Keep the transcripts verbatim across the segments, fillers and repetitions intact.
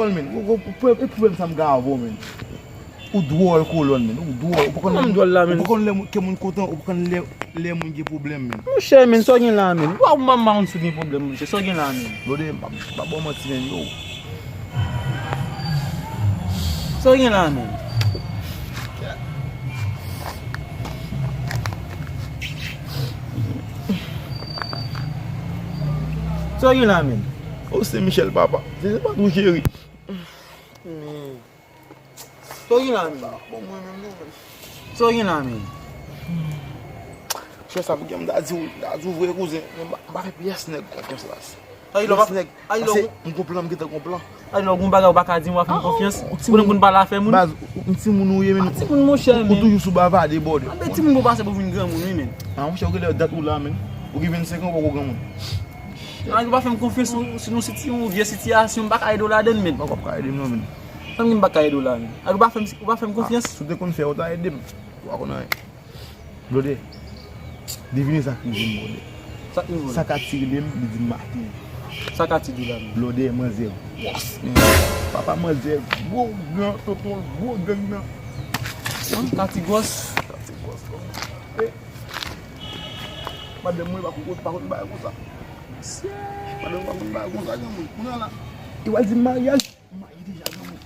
Kolòn, men. Ou, ou, ou, e pwoblèm sa m gen avè w, men. Ou dwòl, Kolòn, men. Ou dwòl. Ou pa konn lè moun, dwòl la, men. Ou pa konn lè moun, ke moun kontan, ou pa konn lè, lè moun gen pwoblèm, men. Monchè, men, sa w gen la, men. Ou pa, ou pa, ou pa konn si w gen pwoblèm, monchè. Sa w gen la, men. Blode, m pa, m pa ba w manti, men, yo. Sa w gen la, men. Sa w gen la, men. O Sen Michèl, papa. Se, se pa tou cheri. Men. Sa w gen la, men? Bon, mwen menm non, men. Sa w gen la, men? Chè sa pou gen, m ta di w, m ta di w vre, kouzen. Men m pa, m pa fè pyès nèg konfyans la. Pyès nèg. Pase m gon plan, m gentan gon plan. Ay, lè w gon bagay ou pa ka di m, w a fè m konfyans. Ou konnen pou n pale afè moun. Baz, ou, ou timoun ou ye, men. Timoun, monchè, men. Ou toujou sou bavade, bòdè. Anben timoun pou pase pou vin granmoun, wi, men. A, monchè, ou genlè dat ou la, men. Ou gen vennsenk an, ou poko granmoun. Ay, ou pa fè m konfyans, ou, si nou siti, yon vye sitiyasyon, m pa ka ede w ladann, men. Ou pa ka ede m, non, men. Sa m gen m pa ka ede w la, men. Ay, ou pa fè m, ou pa fè m konfyans. Si w te konn fè, ou ta ede m. Ou pa konn anyen. Blode, devine sa k rive m, Blode. Sa k rive w la? Sa Kati rele m, li di m maten. Sa Kati di w la, men? Blode, manzè gwòs, men. Papa manzè gwo, gran tonton, gwo gang nan. An, Kati gwòs. Kati gwòs, bon. E, madanm mwen pa konn, pa konn bagay konsa. Madanm mwen pa konn bagay konsa, granmoun. Kounye a la, li pral di m maryaj. M marye deja, granmoun.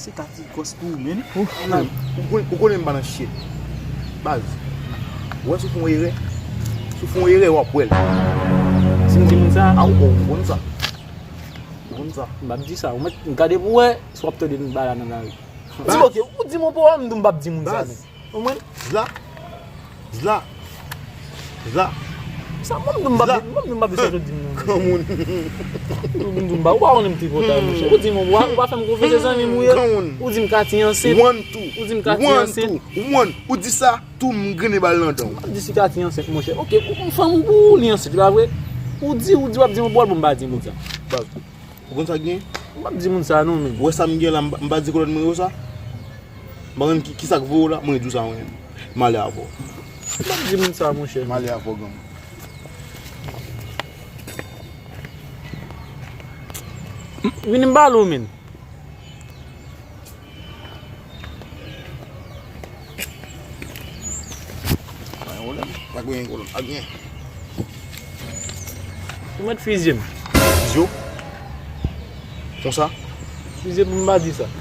Se Kati gwòs pou ou, men. Ou konnen, ou konnen m pa nan shit. Baz. Ou wè si w fè yon erè. Si w fè yon erè, w ap wè l. Si m di moun sa. A, ou konn, ou konn sa. Ou konn sa. M p ap di sa. Ou mèt gade pou w wè si w ap tande m ba la nan lari. Di m, oke, ou di m yon pawòl, m di w m p ap di moun sa, men. Ou konprann? Zla. Zla. Zla. Sa, mwen, m di w m p ap, mwen, m di w m p ap di sa w di m non. Granmoun. M di w m pa, ou pa konnen m tripotay, monchè. Ou di m, ou pa, ou pa fè m konfyans, se zanmi m ou ye. Granmoun. Ou di m Kati ansent. One, two. Ou di m Kati ansent. One, two. One. Ou di sa, tou m grennen bal nan dan w. M ap di si Kati ansent, monchè. Oke, ou, ou fanm ou pou ou, li ansent, li pa vre? Ou di, ou di w ap di m yon pawòl pou m pa di moun sa. Baz. Ou konn sa k gen? M p ap di moun sa non, men. Ou wè sa m gen la, m pa, m pa di kolòn mwen yo sa? M pa konn ki, ki sa k voye w la, mwen di w sa mwen menm. M ale avè w. M p ap di moun sa, monchè. M ale avè w, granmoun. M, vini m pale w, men. Pa gen pwoblèm. Pa gen kolòn. Pa gen. Ou mèt fizye m. Fizye w? Konsa? Fizye m, m pa di sa.